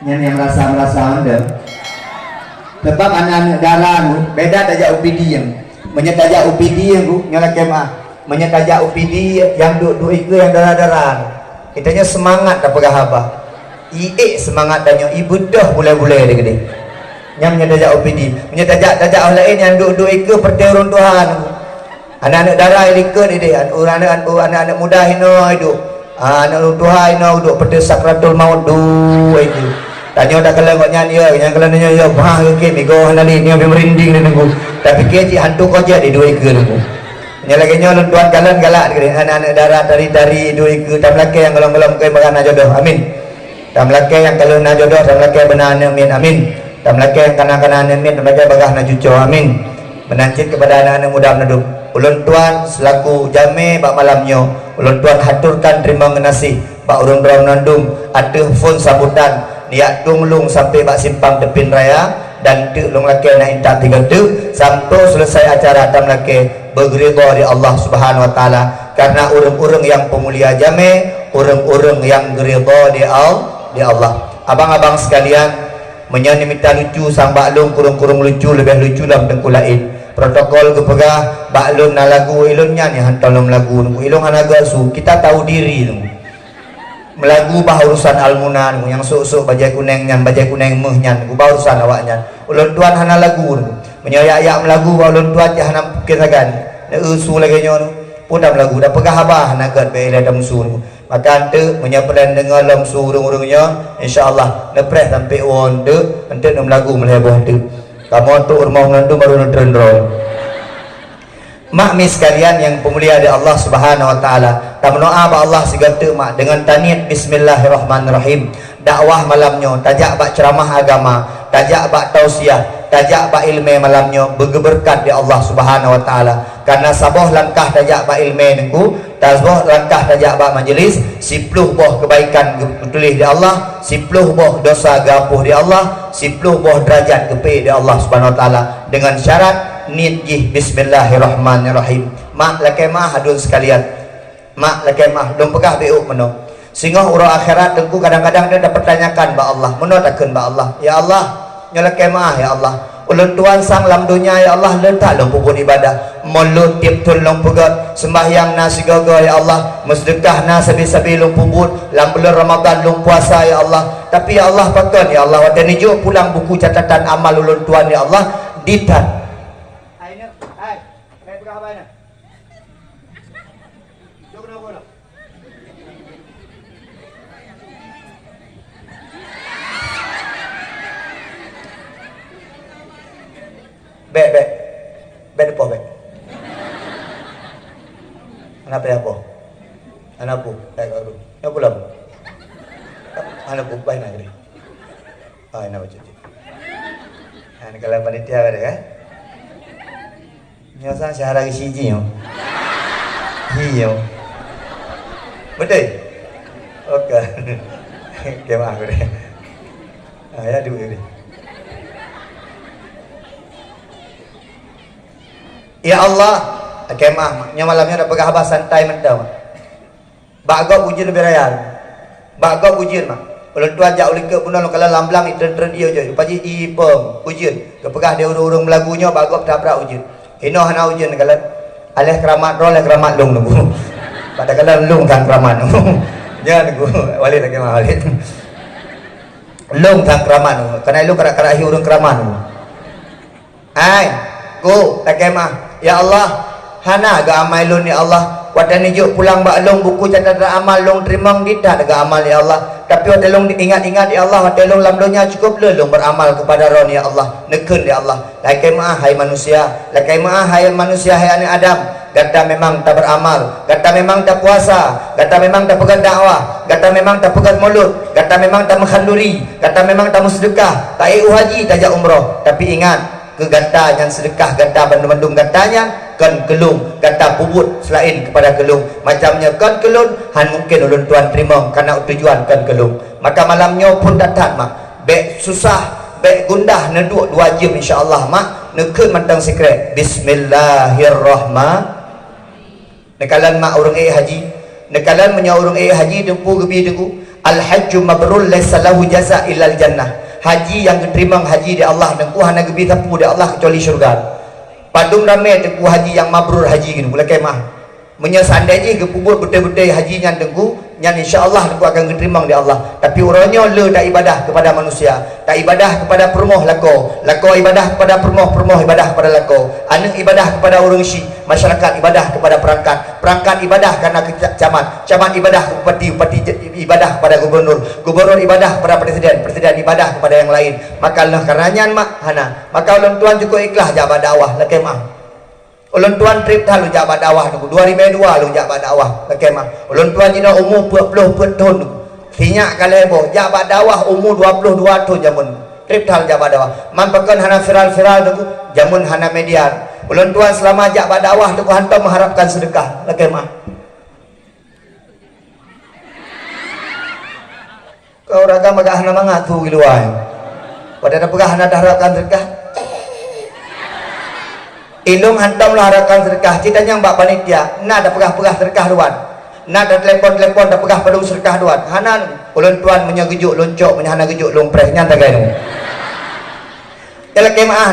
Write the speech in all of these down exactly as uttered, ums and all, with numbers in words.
Nyan nyang rasa-rasa anda. Sebab aneuk-aneuk dara tu beda tajak U P D yang. Meunyoe tajak U P D yang tu, nyoe lakée meuah. Meunyoe tajak U P D yang duek-duek ikeue yang dara-dara tu. Kita nyoe semangat tapeugah haba. Iék semangat tanyoe, ibeudôh bulée-bulée di keudeh. Nyan meunyoe tajak U P D. Meunyoe tajak, tajak oh laén yang duek-duek ikeue peureuté ureuëng tuha tu. Aneuk-aneuk dara likot ideh, aneuk-aneuk, aneuk-aneuk muda hinoe iduek. Ah, aneuk ureuëng tuha hinoe iduek peureuté sakratul maut duek ikeue. Tanyoe takalon gobnyan ya, nyang kalon nyoe ya, bah, oke, migoe hana lé, nyoe pih meurinding di teungku. Tapi keu cit hantu kojak di duek ikeue teungku. Nyan lagée nyoe lôn tuan kalon galak di aneuk-aneuk dara tari-tari duek ikeue, tameulakée nyang golom-golom keu bagah na jodoh. Amin. Tameulakée nyang ka lheueh na jodoh, tameulakée beuna aneuk miet, amin. Tameulakée nyang kana-kana aneuk miet, tameulakée bagah na cucoe, amin. Meunan cit keupada aneuk-aneuk muda meunadum. Ulôn tuan seulaku jamé bak malam nyoe, ulôn tuan haturkan teurimong geunaséh bak ureuëng droe meunadum ateueh phon sambutan nijak tueng lôn sampai bak simpang Teupin Raya, dan teuk lôn lakée na intat tiga teuk sampoe seuleusai acara tameulakée beugeuriba di Allah Subhanahu Wa Taala. Karena ureuëng-ureuëng nyang peumulia jamé, ureuëng-ureuëng nyang geuriba di Al-, di Allah. Abang-abang sekalian, meunyoe neumita lucu sang bak lôn kureueng-kureueng lucu leubeh lucu lom teungku laén. Protokol geupeugah bak lôn na lagu ilôn nyan nyang hantom lom lagu teungku. Ilôn hana geusu, kita tahu diri teungku. Meulagu bah urusan almuna teungku, nyang sôk-sôk bajée kunéng nyan, bajée kunéng méuh nyan teungku, bah urusan awaknyan. Ulôn tuan hana lagu teungku. Meunyoe yak-yak meulagu bak ulôn tuan cit hana mungken sagai. Neu-eu su lagée nyoe teungku. Peue tameulagu, tapeugah haba hana gét bèk ilée tameusu teungku. Maka eunteuk meunyoe peureulée neudeungoe lom su ureuëng-ureuëng nyoe, insya Allah neupreh sampoe woe eunteuk, eunteuk neumeulagu meulhèe boh teuk. Kamoe trok rumoh meunandum baru neutreun droe. Mak mi sekalian nyang peumulia di Allah Subhanahu Wa Taala, tameudoá bak Allah sigoe teuk mak deungon taniet bismillahirrahmanirrahim. Dakwah malam nyoe tajak bak ceuramah agama, tajak bak tausiah, tajak bak iéleumé malam nyoe beugeubeureukat di Allah Subhanahu Wa Taala. Karena saboh langkah tajak bak iéleumé teungku, saboh langkah tajak bak majeulis, siploh boh keubaikan geutuléh di Allah, siploh boh dosa geuhapôh di Allah, siploh boh deurajat geupeuék di Allah Subhanahu Wa Taala. Dengan syarat niet jih bismillahirrahmanirrahim. Mak lakée meuah aduen sekalian. Mak lakée meuah, lôn peugah beuôk meunoe. Singoh uroe akhirat teungku kadang-kadang dia tapertanyakan bak Allah. Meunoe takheun bak Allah, "Ya Allah, nyoe lakée meuah ya Allah. Ulôn tuan sang lam donya ya Allah, le that lôn peubuet ibadah. Mulod tieb thon lôn peugét, seumbahyang na sigoe-goe ya Allah, meuseudeukah na sabe-sabe lôn peubuet, lam buleuen Ramadhan lôn puasa ya Allah. Tapi ya Allah, pakon ya Allah, watée neujok pulang buku catatan amal ulôn tuan ya Allah, dithat." Hai, hai, hai, peugah haba nyan. Bèk, bèk. Bèk neupoh, bèk. Hana payah poh. Hana poh. Bèk, bèk. Nyoe pulang. Hana poh, bah na keudeh. Ah, na bacut. Ha, neukalon panitia ka, kan? Nyoe sang syahara geusi jih nyoe. Hi nyoe. Beutôi? Oke. Oke, maaf deh. Ah, ya, duduk deh. Ya Allah, oke, maaf, mak. Nyoe malam nyoe tapeugah haba santai mantong. Bak gob ujeuen leubeh raya. Bak gob ujeuen, mak. Ulôn tuan jak u likot bunoe lôn kalon lam blang itreun-treun ié ujeuen. Rupa jih ipom ujeuen. Geupeugah di ureuëng-ureuëng meulagu nyoe bak gob tabrak ujeuen. Hinoe hana ujeuen kalon. Aléh keuramat droe, aléh keuramat lôn teungku. Pada kalon lôn kan keuramat. Nyan teungku. Walid lagi mah Walid. Lôn kan keuramat teungku. Karena lôn karak-karak hi ureuëng keuramat teungku. Hai, ku, takheun mah, "Ya Allah, hana geuamai lôn, ya Allah. Watée neujok pulang bak lôn buku catatan amal lôn teurimong dithat geuamal, ya Allah. Tapi watée lôn ingat-ingat, ya Allah, watée lôn lam donya cukôp le lôn beuramal keupada Droen, ya Allah." Neukheun, ya Allah. Lakée meuah, hai manusia. Lakée meuah, hai manusia, hai aneuk Adam. Gata memang tabeuramal. Gata memang tapuasa. Gata memang tapeugét dakwah. Gata memang tapeugét mulod. Gata memang tameukhonduri. Gata memang tameuseudeukah. Taék u haji, tajak umroh. Tapi ingat, keu gata nyan seudeukah gata bandum-bandum gata nyan kon keu lôn, gata peubuet seulaén keupada keu lôn. Macam nyoe kon keu lôn, han mungken ulôn tuan teurimong, kareuna tujuan kon keu lôn. Maka malam nyoe phon that-that, mak. Bék susah, bék gundah, neuduek dua jeuem insya Allah, mak. Neukheun mantong sikrek. Bismillahirrahman-, Neukalon mak ureuëng ék haji. Neukalon meunyoe ureuëng ék haji teumpu geubi teungku. Al-hajju mabrur laisa lahu jaza illal jannah. Haji nyang geuteurimong haji di Allah, Teungku, hana geubri sapeue di Allah keucuali syeuruga. Padum ramé Teungku haji nyang mabrur haji keunoe, lakée meuah. Meunyoe seandai jih geupeubuet beutôi-beutôi haji nyan Teungku, nyan insya Allah Teungku akan geuteurimong di Allah. Tapi uroe nyoe le taibadah keupada manusia, taibadah keupada peurumoh lakoe, lakoe ibadah keupada peurumoh, peurumoh ibadah keupada lakoe, aneuk ibadah keupada ureuëng syik, masyarakat ibadah keupada peurangkat, peurangkat ibadah kana keu ca-, camat, camat ibadah keu bupati, bupati je-, ibadah keupada gubernur, gubernur ibadah keupada presiden, presiden ibadah keupada nyang laén. Maka lheueh kareuna nyan mak hana. Maka ulôn tuan cukup ikhlas jak bak dakwah, lakée meuah. Ulôn tuan treb that lôn jak bak dakwah Teungku, dua ribée dua lôn jak bak dakwah, lakée meuah. Ulôn tuan jinoe umu peuet ploh peuet thon Teungku. Sinyak ka lhée boh, jak bak dakwah umu dua ploh dua thon jameun. Treb that lôn jak bak dakwah. Man pakon hana viral-viral Teungku, jameun hana media. Ulôn tuan seulama jak bak dakwah Teungku hantom meuharapkan seudeukah, lakée meuah. Keu ureuëng agam agak hana mangat su di luwa nyoe. Watée tapeugah hana taharapkan seudeukah. Ilôn hantom lôn harapkan seudeukah, cit tanyong bak panitia, na tapeugah-peugah seudeukah dua. Na tatelepon-telepon tapeugah padum seudeukah dua. Hana, ulôn tuan meunyoe geujok lôn cok, meunyoe hana geujok lôn preh, nyan sagai nyoe. Nyan lakée meuah.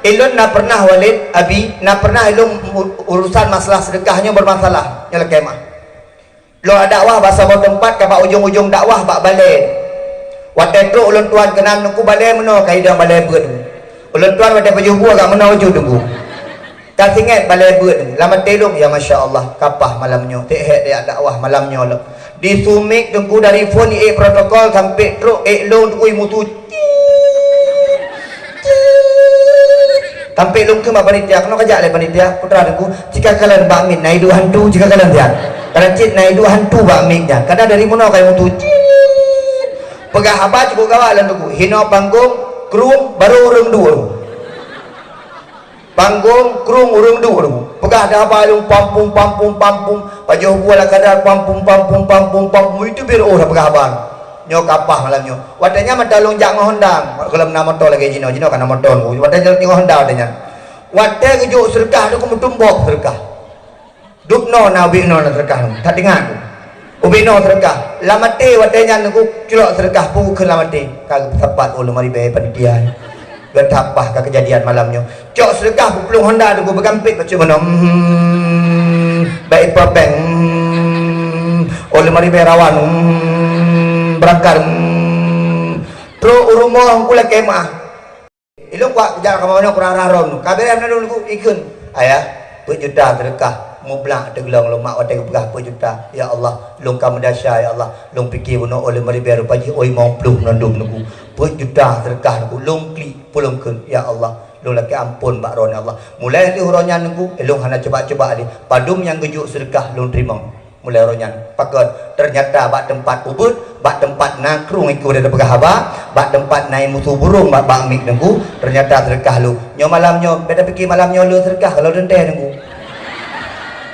Ilôn na pernah Walid, Abi, na pernah ilôn u-, urusan masalah seudeukah nyoe bermasalah. Nyan lakée meuah. Lôn dakwah bak saboh teumpat, ka bak ujong-ujong dakwah bak balée. Watée trok ulôn tuan keunan Teungku balée meunoe ka idong balée beuet. Ulôn tuan watée pajoh buet agak meunoe ujong Teungku. Ka singet balée beuet. Lam até lôn, ya masya Allah, kapah malam nyoe. Tiek hék tajak dakwah malam nyoe lom. Di Sumiek Teungku dari phon iék protokol sampai trok ék lôn Teungku imutu. Sampai lôn kheun bak panitia, keunoe kajak lé panitia, putra Teungku, jika kalian bak mic na iduek hantu, jika kalian lihat. Karena cit na iduek hantu bak mic nyan. Karena dari meunoe ka imutu. Peugah haba cukup gawat lôn Teungku. Hinoe panggong, krueng, baru ureuëng duek. Panggong, krueng, ureuëng duek Teungku. Peugah dah haba lôn pampum, pampum, pampum. Pajoh buet lam kadar pampum, pampum, pampum, pampum. Itu biar oh dah peugah haba. Nyoe kapah malam nyoe. Watée nyan mantong lôn jak ngon Honda. Gohlom na moto lagée jinoe, jinoe ka na moto. Watée nyan ngon Honda watée nyan. Watée geujok seudeukah Teungku meutumbok seudeukah. Dubnoe na ubit noe na seudeukah. That teuingat. Ubit noe seudeukah. Lam até watée nyan Teungku culok seudeukah peue kheun lam até. Ka geupeusapat ulôn mari bée panitia. Geutapah ka keujadian malam nyoe. Cok seudeukah peuplueng Honda Teungku beugampét bacut meunoe. Hmm, bak ipa bank. Hmm, oh lima ribée rawan. Hmm, beurangkat. Hmm. Trok u rumoh Teungku lakée meuah. Ilôn kuat jak ka manoe kurang rah ron. Ka beureh meunan Teungku ikheun. Ayah, peuet juta seudeukah. Mublak teuglong lôn mak watée geupeugah peuet juta. Ya Allah, lôn ka meudesya ya Allah. Lôn pike bunoe oh lima ribée rupa jih oh limong ploh meunan dum Teungku. Peuet juta seudeukah Teungku. Lôn klik. Peulungkeun, ya Allah, lôn lakée amphon bak Droeneuh, ya Allah. Mulai lheueh uroe nyan Teungku, lôn hana cuba-cuba lé. Padum nyang geujok seudeukah lôn teurimong. Mulai uroe nyan, pakon, teunyata bak teumpat ubeuet, bak teumpat na krueng ikeu tapeugah haba, bak teumpat na musu burông bak, bak mic Teungku, teunyata seudeukah lôn. Nyoe malam nyoe, beda pike malam nyoe lôn seudeukah kalau teuntée Teungku.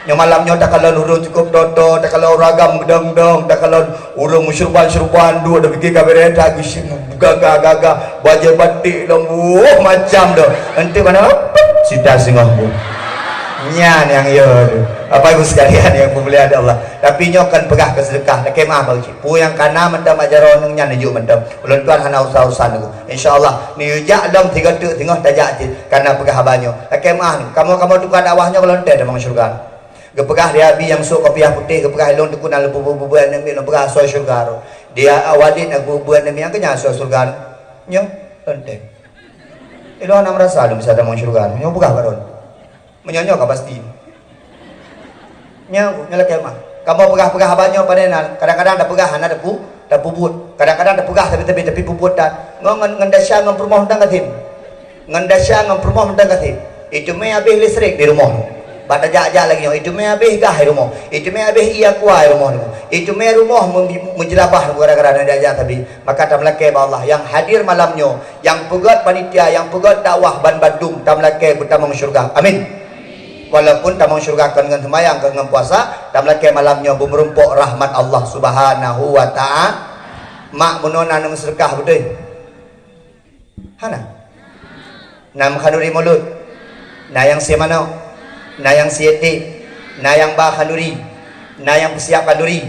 Nyoe malam nyoe takalon ureuëng cukôp toto, takalon ureuëng agam geudong-dong, takalon ureuëng meusyeuruban-syeuruban duek, tapike ka beureh that geusi gagah-gagah, bajée batik lom, woh, macam tu. Enteuk mana? Sita singoh bu. Nyan nyang yo tu. Bapak Ibu sekalian yang dimuliakan Allah. Tapi nyoe kan peugah keu seudeukah, lakée meuah bagi. Peue nyang kana mantong bak jaroe nyan neujok mantong. Ulôn tuan hana usah-usah Teungku. Insya Allah, neujak lom tiga teuk singoh tajak cit, kana peugah haba nyoe. Lakée meuah, kamoe-kamoe tukang dakwah nyoe kalau teuntée tamong syeuruga. Geupeugah lé Abi nyang sôk kopiah putéh, geupeugah ilôn Teungku na leubu-bu buet aneuk miet lôn peugah asoe syeuruga. Dia Walid na buet aneuk miet nyang keunyan asoe syeuruga. Nyoe, teuntée. Ilôn hana meurasa lôn bisa tamong syeuruga. Nyoe peugah bak lôn. Meunyoe nyoe ka pasti. Nyoe, nyoe lakée meuah. Kamoe peugah-peugah haba nyoe padahai na, kadang-kadang tapeugah hana tapu-, tapeubuet. Kadang-kadang tapeugah tapi, tapi, tapi peubuet that. Ngon, ngon, ngon desya ngon peurumoh mantong gasien. Ngon desya ngon peurumoh mantong gasien. Iteumé habéh listrik di rumoh. Bak tajak-jak lagée nyoe, iteumé habéh gah di rumoh. Iteumé habéh ié aqua di rumoh. Iteumé rumoh meu-, meujeulabah gara-gara na jak-jak sabe. Maka tameulakée bak Allah nyang hadir malam nyoe. Nyang peugét panitia, nyang peugét dakwah ban bandum tameulakée beutamong syeuruga. Amin. Walaupun tamong syeuruga kon ngon seumayang, kon ngon puasa, tameulakée malam nyoe beumeurumpok rahmat Allah Subhanahu wa Ta'ala. Mak, bunoe na nyang meuseudeukah beutôi? Hana. Na meukhanduri mulod. Na nyang sie manok. Na nyang sie ék. Na nyang ba khanduri. Na nyang peusiap khanduri.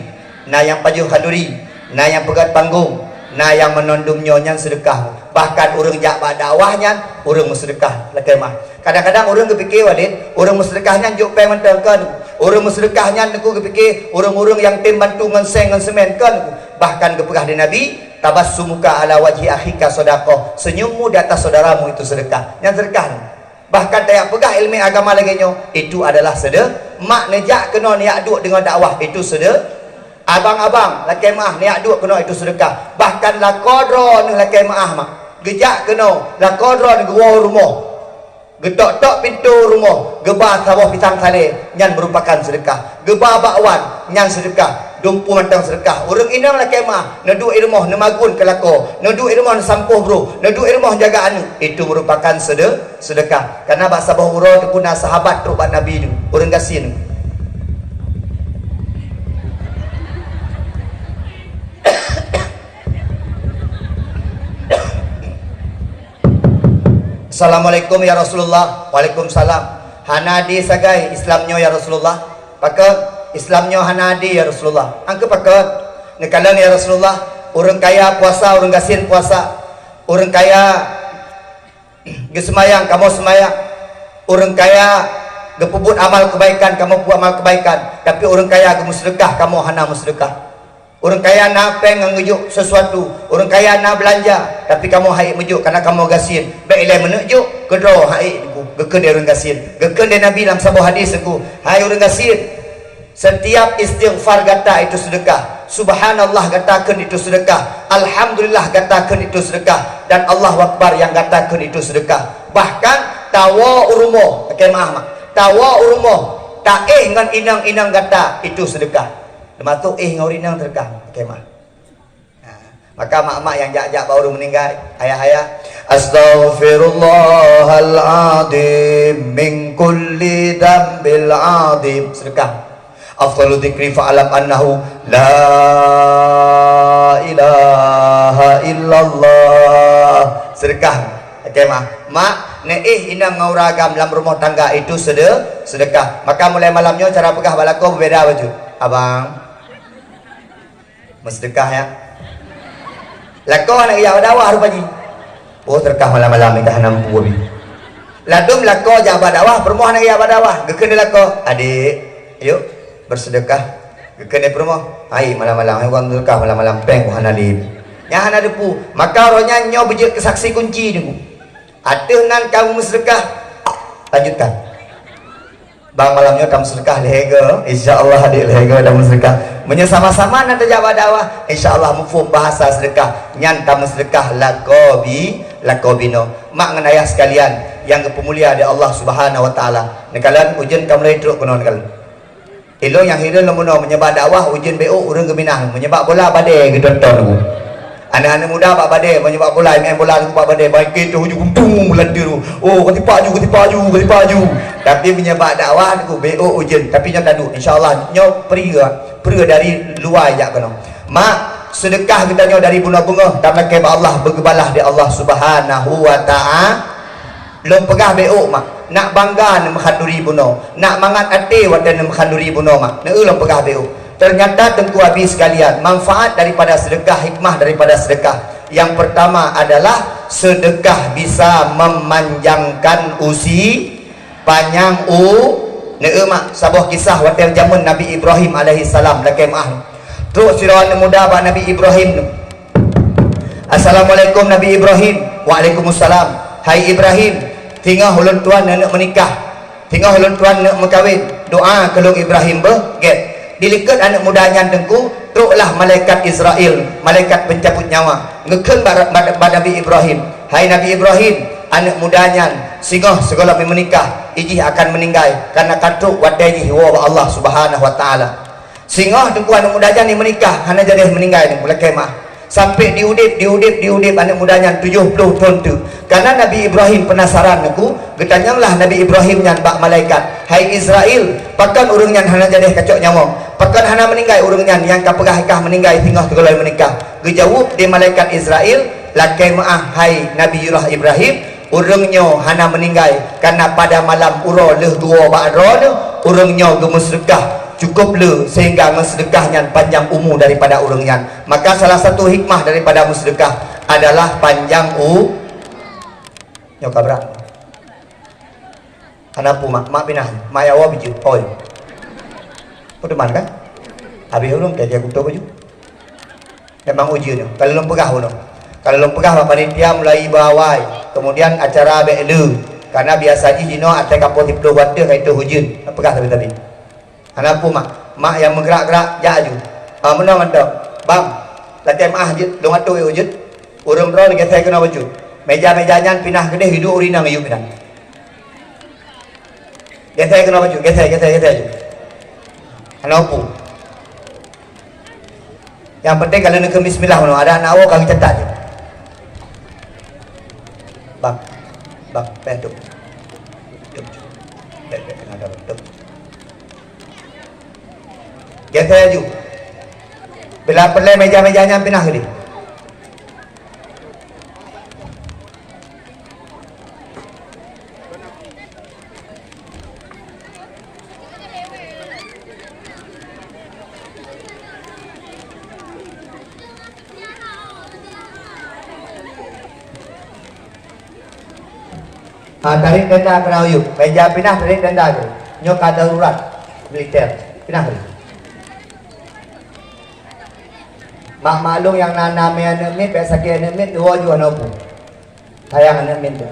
Na nyang pajoh khanduri. Na nyang peugöt panggong, na nyang meunondum nyoe nyan seudeukah. Bahkan ureuëng jak bak dakwah nyan, ureuëng meuseudeukah lakée meuah. Kadang-kadang ureuëng geupike, Walid, ureuëng meuseudeukah nyan jok péng mantong, kon. Ureuëng meuseudeukah nyan, Teungku, geupike ureuëng-ureuëng nyang tem bantu ngon seng ngon semen, kon, Teungku. Bahkan geupeugah lé Nabi, "Tabassumuka ala wajhi akhika shadaqah." Senyummu di atas saudaramu itu sedekah. Nyan sedekah. Bahkan tajak peugah ileumé agama lagée nyoe, itu adalah sede-, mak neujak keunoe neujak duek deungon dakwah, itu sede-, abang-abang lakée meuah neujak duek keunoe, itu seudeukah. Bahkan lakoe droeneuh lakée meuah mak, geujak keunoe, lakoe droeneuh geuwoe rumoh, geutok-tok pintoe rumoh, geuba saboh pisang salée, nyan meurupakan seudeukah. Geuba bakwan, nyan seudeukah. Dumpeue mantong seudeukah. Ureuëng inong lakée meuah, neuduek i rumoh neumagun keu lakoe, neuduek i rumoh neusampoh broh, neuduek i rumoh jaga aneuëk, itu meurupakan sede-, seudeukah. Kareuna bak saboh uroe Teungku na sahabat trok bak Nabi nyoe, ureuëng gasien. "Assalamualaikum ya Rasulullah." "Waalaikumsalam." "Hana adé sagai Islam nyoe ya Rasulullah." "Pakon Islam nyoe hana adé ya Rasulullah?" "Angkeu pakon?" "Neukalon ya Rasulullah, ureuëng kaya puasa, ureuëng gasien puasa. Ureuëng kaya geuseumayang, kamoe seumayang. Ureuëng kaya geupeubuet amal keubaikan, kamoe peubuet amal keubaikan. Tapi ureuëng kaya geumeuseudeukah, kamoe hana meuseudeukah. Ureuëng kaya na péng ngon geujok seusuatu, ureuëng kaya na beulanja, tapi kamoe han ék meujok kareuna kamoe gasien. Bék ilée meuneuk jok, keudroe han ék, Teungku," geukheun lé ureuëng gasien. Geukheun lé Nabi lam saboh hadis, Teungku, "Hai ureuëng gasien, setiap istighfar gata itu sedekah, subhanallah gata kheun itu sedekah, alhamdulillah gata kheun itu sedekah, dan Allahu Akbar nyang gata kheun itu sedekah. Bahkan tawoe u rumoh," lakée meuah mak, "tawoe u rumoh, taéh ngon inong-inong gata itu sedekah." Teumasok éh ngon ureuëng inong teudeukah, lakée meuah. Ha, maka mak-mak nyang jak-jak bak ureuëng meuninggai, ayah-ayah, "Astaghfirullahal azim min kulli dzambil azim." Seudeukah. "Afdalu dzikri fa'lam annahu la ilaha illallah." Seudeukah. Lakée meuah. Mak, neuéh inong ngon ureuëng agam lam rumoh tangga itu sede-, seudeukah. Maka mulai malam nyoe cara peugah bak lakoe beubeda bacut. Abang. Meuseudeukah, ya. Lakoe hana geujak bak dakwah rupajih. Oh, seudeukah malam-malam nyan ka hana mampu abéh. Ladôm lakoe jak bak dakwah, peurumoh hana geujak bak dakwah. Geukheun lé lakoe, "Adék, yuk, beuseudeukah." Geukheun lé peurumoh, "Hai, malam-malam, hai, ureuëng seudeukah malam-malam, péng hana lé." Nyan hana teupeu. Maka uroe nyan nyoe beujeuet keu saksi kunci, Teungku. Ateueh nan kamoe meuseudeukah, lanjutkan. Bang, malam nyoe tameuseudeukah lhèe goe. Insya Allah, adék, lhèe goe tameuseudeukah. Meunyoe sama-sama na tajak bak dakwah, insya Allah muphom bahasa seudeukah. Nyan tameuseudeukah lakoe bi-, lakoe binoe. Mak ngon ayah sekalian nyang geupeumulia di Allah Subhanahu wa Taala. Neukalon ujeuen ka mulai trok keunoe neukalon. Ilôn nyang hireuen lom bunoe, meunyoe bak dakwah ujeuen beu ureueng geuminah, meunyoe bak bola badé geutonton. Aneuëk-aneuëk muda bak badé, meunyoe bak bola, main bola bak badé, bak keu tuh uju guntung meulanteu. Oh, ka tipak aju, ka tipak aju, ka tipak aju. Tapi meunyoe bak dakwah, ku beu ujeuen. Tapi nyoe taduek, insya Allah, nyoe peureuga, peureuga dari luwa jak keunoe. Mak, seudeukah geutanyoe dari bunoe beungoh, dan lakée bak Allah, beugeubalah di Allah Subhanahu wa Ta'ala. Lôn peugah beu, mak, nak bangga neumeuhan duri bunoe, nak mangat até watée neumeuhan duri bunoe, mak. Neu lôn peugah beu. Ternyata, Teungku Abi sekalian, manfaat daripada seudeukah, hikmah daripada seudeukah. Yang pertama adalah seudeukah bisa memanjangkan usi panyang u-, neu, mak, saboh kisah watée jameun Nabi Ibrahim alaihissalam lakée meuah. Trok sidroe aneuëk muda bak Nabi Ibrahim. "Assalamualaikum, Nabi Ibrahim." "Waalaikumsalam." "Hai Ibrahim, singoh ulôn tuan neuk meunikah. Singoh ulôn tuan neuk meukawen. Doa keu lôn Ibrahim beuh gét." Dilikot aneuëk muda nyan, Teungku, troklah malaikat Israel, malaikat pencabut nyawa, geukheun bak, bak, bak Nabi Ibrahim, "Hai Nabi Ibrahim, aneuëk muda nyan singoh sigohlom meunikah, ijih akan meuninggai, kareuna ka trok watée jih woe bak Allah Subhanahu wa Ta'ala." Singoh, Teungku, aneuëk muda nyan meunikah, hana jadeh meuninggai, Teungku, lakée meuah. Sampai diudeb, diudeb, diudeb aneuëk muda nyan tujoh ploh thon teuk. Kareuna Nabi Ibrahim peunasaran, Teungku, geutanyonglah Nabi Ibrahim nyan bak malaikat, "Hai Israel, pakon ureueng nyan hana jadeh kacok nyawöng? Pakon hana meuninggai ureueng nyan nyang ka peugah kah meuninggai singoh sigohlom meunikah?" Geujaweueb di malaikat Israel, "Lakée meuah, hai Nabiullah Ibrahim, ureueng nyoe hana meuninggai, kareuna pada malam uroe lheueh geuwoe bak droeneuh, ureueng nyoe geumeuseudeukah Cukup le sehingga meuseudekah nyan panjang umu daripada ureuëng nyan. Maka salah satu hikmah daripada meuseudekah adalah panjang u-, nyoe ka brat. Hana peue mak, mak pinah, mak ya wa bijeu, oi. Peue teuma kan? Habis ureuëng kaya kuto baju. Memang ujeuen nyoe. Kalau lôn peugah bunoe. Kalau lôn peugah bak panitia mulai bawai, kemudian acara bék le. Karena biasa jih jinoe até kapoh siplôh watèe ka itu ujeuen. Peugah tapi-tapi. Hana peue mak. Mak nyang meugerak-gerak jak aju. Ah, meunoe mantong. Bang, latèe meu'ah jeuet, lôn atoe ujeuen. Ureuëng droe geusée keunoe bacut. Meja-meja nyan pinah keudeh, hiduek ureuëng inong yue pinah. Geusée keunoe bacut, geusée, geusée, geusée aju. Hana peue. Nyang penting ka lheueh neukheun bismillah meunoe, adak na woe ka geucatat jih. Bang, bang, péh tu. Tu, tu. Péh, péh, tengah dalam tu. Geusée aju. Bila peureulée meja-meja nyan pinah keudeh. Ha, tarék tenda keunan u yup. Meja pinah tarék tenda tu. Nyoe ka darurat militer. Pinah tu. Mak maklum nyang na, na mé aneuk miet, bék sakét aneuk miet, dua jua na bu. Sayang aneuk miet tu.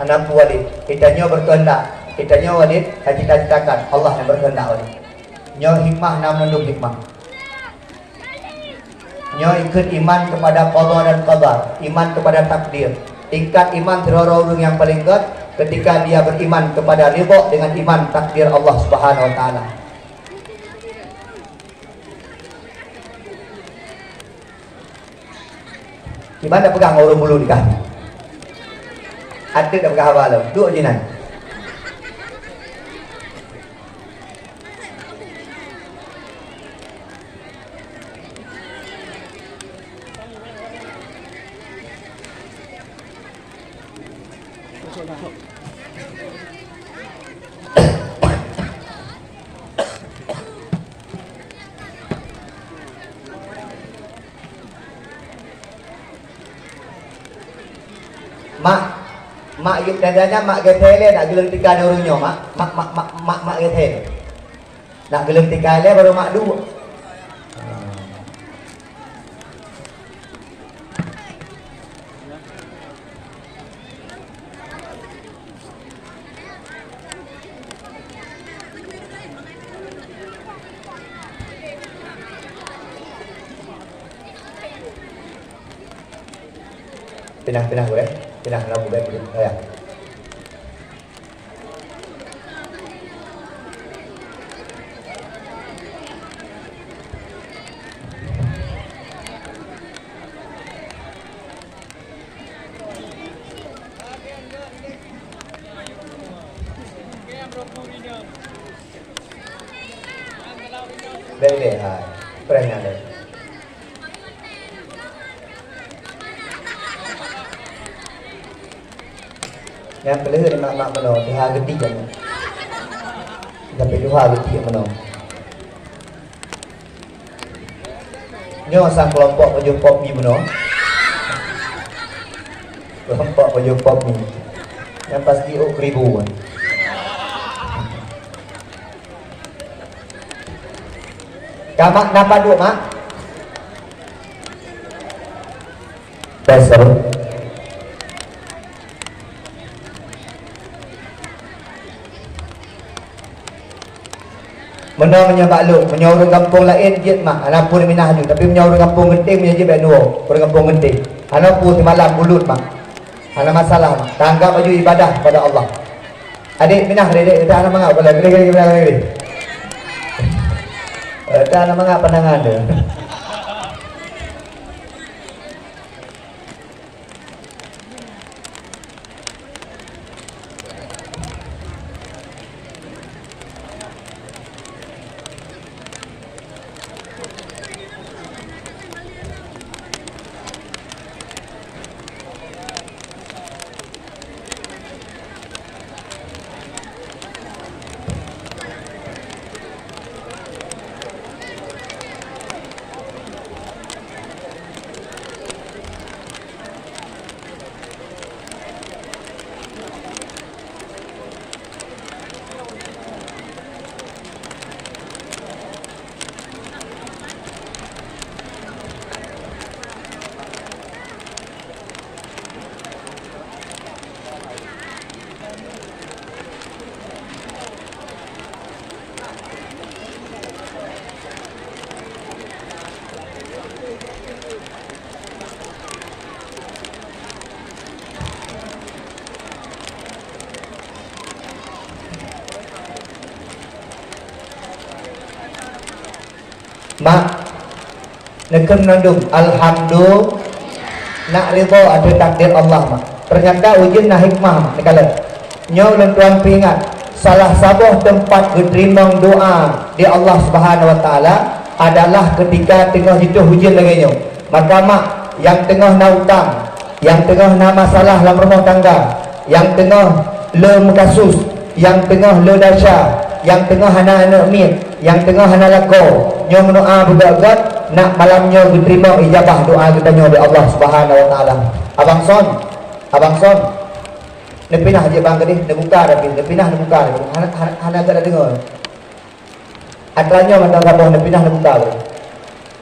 Hana peue Walid, geutanyoe berkehendak, geutanyoe Walid ka cita-citakan, Allah nyang berkehendak Walid. Nyoe hikmah, na meunandum hikmah. Nyoe ikheun iman kepada qada dan qadar, iman kepada takdir. Tingkat iman sidroe ureuëng nyang paleng gét ketika dia beriman kepada ridha dengan iman takdir Allah Subhanahu wa Taala. Kiban dak peugah ngon ureuëng bulu nikah. Até dak peugah haba lom. Duek jinan. Mak, mak, dan, dan, mak geutée lé nak geuleueng tika di ureuëng nyoe, mak, mak, mak, mak, mak, mak geutée lé. Nak geuleueng tika lé baru mak duek. Pinah, pinah, boleh? Pinah, lam, boleh, boleh. Oh, ya. Deh, deh, hai. Pernah deh. Nyang peuleueh di mak-mak meunoe, tuha geuti nyan. Tapi tuha geuti meunoe. Nyoe sang kelompok pajoh pop mi meunoe. Kelompok pajoh pop mi. Nyang pasti ôk keribu. Ka mak, na padub mak? Tes, seru. Meunoe meunyoe bak lôn, meunyoe ureuëng gampông laén jeuet mak, hana peue minah laju, tapi meunyoe ureuëng gampông geunteng meunyoe jeuet bak dua, ureuëng gampông geunteng. Hana peue simalam bulut mak. Hana masalah mak. Tanggap laju ibadah kepada Allah. Adék minah, adék, adék, gata hana mangat, gata hana mangat pandangan tu. Mak, neukheun mandum, alhamdulillah, nak ridha ateueh takdir Allah, mak. Teunyata ujeuen na hikmah, mak, neukalon. Nyoe ulôn tuan peuingat, salah saboh teumpat geuteurimong doa di Allah Subhanahu wa Taala adalah keutika teungoh jituh ujeuen lagée nyoe. Maka, mak, nyang teungoh na utang, nyang teungoh na masalah lam rumoh tangga, nyang teungoh le meukasus, nyang teungoh le desya, nyang teungoh hana aneuk miet, nyang teungoh hana lakoe, nyoe meudoa beugét-gét, nak malam nyoe geuteurimong ijabah doa geutanyoe lé Allah Subhanahu wa Taala. Abang Son, Abang Son, neupinah jih bang keudeh, neubuka tapi, neupinah neubuka tapi, hana, hana, hana geudeungoe. Atra nyoe mantong saboh neupinah neubuka lé.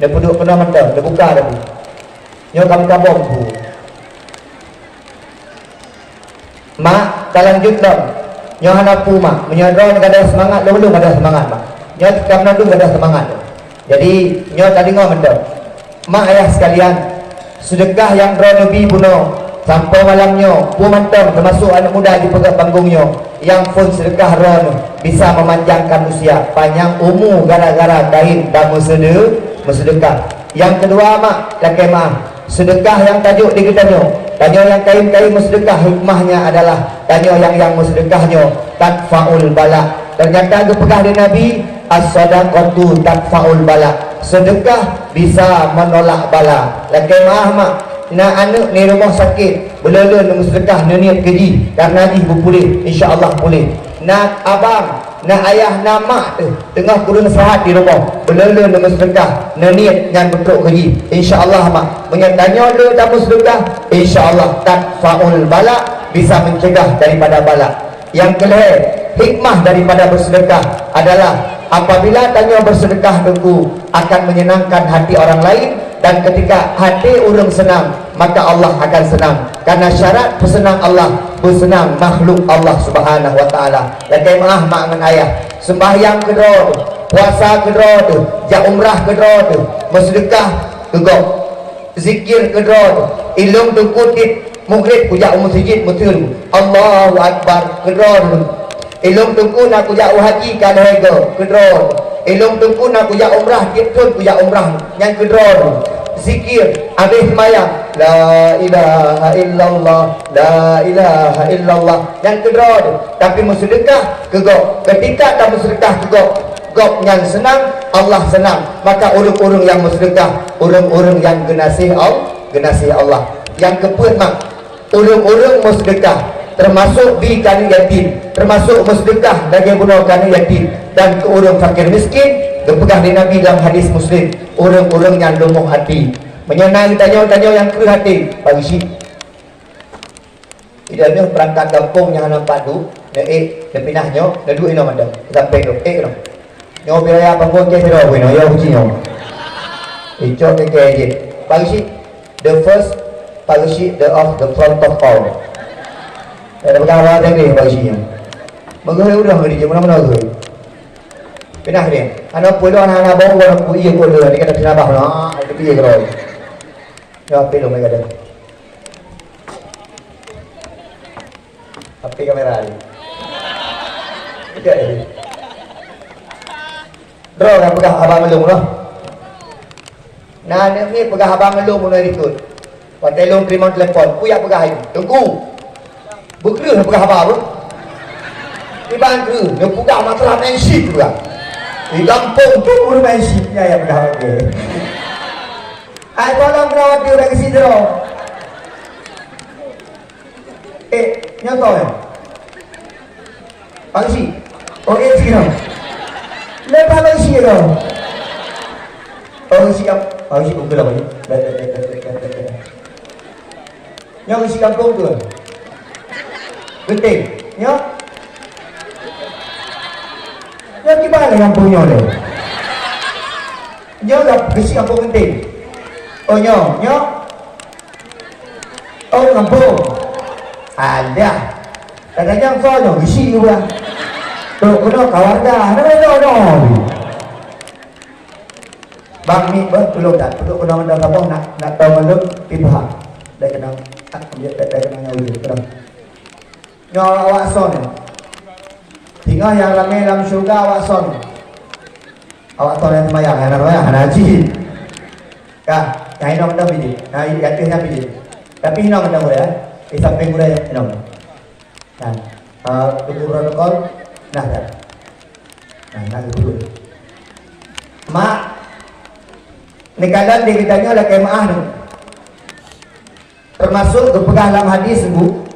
Neupeuduek keunoe mantong neubuka lé. Nyoe ka meutabong bu. Mak, talanjut lom. Nyoe hana peue, mak. Meunyoe droeneuh gadôh seumangat, lôn, lôn gadôh seumangat, mak. Nyoe ka meunan lôn gadôh seumangat. Jadi, nyoe tadeungoe mantong. Mak ayah sekalian, seudeukah nyang droeneuh bi bunoe sampoe malam nyoe, peue mantong teumasok aneuk muda jipeugét panggong nyoe, nyang phon seudeukah droeneuh bisa meumanjangkan usia, panyang umu gara-gara kayém dan meuseude-, meuseudeukah. Nyang keudua, mak, lakée meuah, seudeukah nyang tajok di geutanyoe, tanyoe nyang kayém-kayém meuseudeukah, hikmahnya adalah tanyoe nyang, nyang meuseudeukah nyoe tadfaul bala. Teunyata geupeugah lé Nabi, "As-sadaqatu tadfaul bala." Seudeukah bisa meunolak bala. Lakée meuah, mak, na aneuk di rumoh sakét, beuleuleuen meuseudeukah neuniet keu jih, kareuna jih beupuléh, insya Allah puléh. Na abang, na ayah, na mak teuh teungoh kureueng seuhat di rumoh, beuleuleuen meuseudeukah neuniet nyan beutrok keu jih, insya Allah, mak. Meunyoe tanyoe le tameuseudeukah, insya Allah tadfaul bala, bisa meucegah daripada bala. Nyang keulhée, hikmah daripada beuseudeukah adalah apabila tanyoe beuseudeukah, Teungku, akan menyenangkan hati orang lain, dan ketika hati ureuëng seunang, maka Allah akan seunang. Karena syarat peuseunang Allah, beuseunang makhluk Allah Subhanahu wa Taala. Lakée meuah mak ngon ayah, seumbahyang keudroe teuh, puasa keudroe teuh, jak umrah keudroe teuh, meuseudeukah keu gob. Zikir keudroe teuh. Ilôn Teungku tieb mugreb kujak u meuseujid meuteun, Allahu Akbar, keudroe teuh. Ilôn Teungku na kujak u haji ka lhée goe, keudroe teuh. Ilôn Teungku na kujak umrah tieb thon kujak umrah, nyan keudroe teuh. Zikir, abéh seumayang, la ilaha illallah, la ilaha illallah, nyan keudroe teuh. Tapi meuseudeukah keu gob, keutika tameuseudeukah keu gob, gob nyan seunang, Allah seunang. Maka ureuëng-ureuëng nyang meuseudeukah, ureuëng-ureuëng nyang geunaséh Al-, geunaséh Allah. Nyang keupeuet, mak, ureuëng-ureuëng meuseudeukah, teumasok bi keu aneuk yatim, teumasok meuseudeukah lagée bunoe keu aneuk yatim dan keu ureuëng fakir miskin, geupeugah lé Nabi lam hadis Muslim, ureuëng-ureuëng nyang leumoh até. Meunyoe na geutanyoe-tanyoe nyang kreueh até, bagi cit. Ideh nyoe peurangkat gampông nyang hana padub, neuék, neupinah nyoe, neuduek inoe mantong, sampoe nyoe, ék nyoe. Nyoe biaya panggung keu sidroe pih nyoe, ya uji nyoe. Icok keu keu jih. Pageusik, the first, pageusik, the of, the front of all. Eh, dah pegang awak tadi, pageusik nyoe. Meugeue ureuëng geuh di jih, meunan-meunan geuh. Pinah dia. Hana peue lôn, hana bau, hana peue ié, peue lôn, dia kata sinabah, nah, itu dia keroy. Ya, apa lôn, dia kata. Api kamera ni. Tidak, ya. Droe ka peugah haba meulông lah. Nah, aneuk miet peugah haba meulông mulai rikot. Watée lôn teurimong telepon, peue jak peugah nyoe? Teungku. Beukreueh peugah haba beuh. Iban kreueh, neupeugah masalah mensip peugah. Di gampông tu ureuëng mensip nyan nyang peugah haba. Ai tolong kena watée bagi sidroe. Eh, nyata ya? Pangsi. Oh, eh, sih, no. Lepas pangsi, no. Pangsi, ap-, pangsi, bukan apa ni? Nyang isi kampung tu. Genting. Nyo? Nyo kiban lah kampung nyo tu. Nyo lah isi kampung Genting. Oh, nyo, nyo. Oh, kampung. Alah. Kadang-kadang soal nyo isi juga. Tu kena kawan dah. Nah, no, no. Bang ni beuh tulông dah. Untuk kena dah saboh nak, nak tahu maklum, pipah. Dah kenal. Tak, dia tak, tak kenal nyawa dia. Kenal. Nyoe awak son. Singoh nyang ramé lam syeuruga awak son. Awak toh nyang seumayang, nyang na seumayang hana haji. Ka, nyang inong mantong pih jih. Nah, i ateueh nyan pih jih. Tapi inong mantong gurèe, eh. Di sampéng gurèe inong. Nah, eh, tunggu protokol. Nah, dah. Nah, nah, betul. Mak, neukalon di geutanyoe lakèe meu'ah nyoe. Teumasok geupeugah lam hadis, Bu,